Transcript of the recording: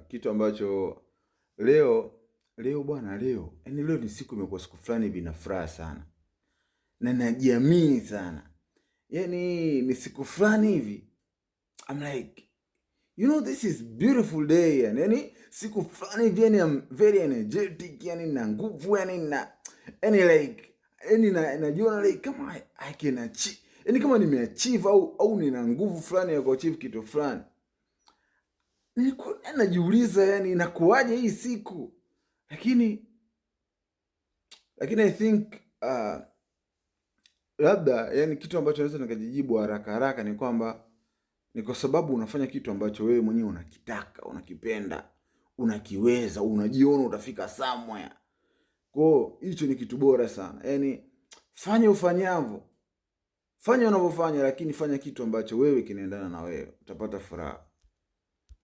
Kitu ambacho leo leo bwana, leo yani leo ni siku imekuwa siku fulani hivi na furaha sana na najiamini sana, yani ni siku fulani hivi I'm like, this is beautiful day yani siku fulani hivi, yani I'm very energetic, yani na nguvu, yani na yani like yani na najiona like kama I can achieve, yani kama nimeachieve au nina nguvu fulani ya kuachieve kitu fulani. Nilikuwa najiuliza yani inakuwaje hii siku, lakini I think labda yani kitu ambacho naweza nikajijibu haraka haraka ni kwamba ni kwa sababu unafanya kitu ambacho wewe mwenyewe unakitaka, unakipenda, unakiweza, unajiona utafika somewhere. Kwa hicho ni kitu bora sana. Yani fanya ufanyavyo, fanya unavyofanya, lakini fanya kitu ambacho wewe kinaendana na wewe, utapata furaha.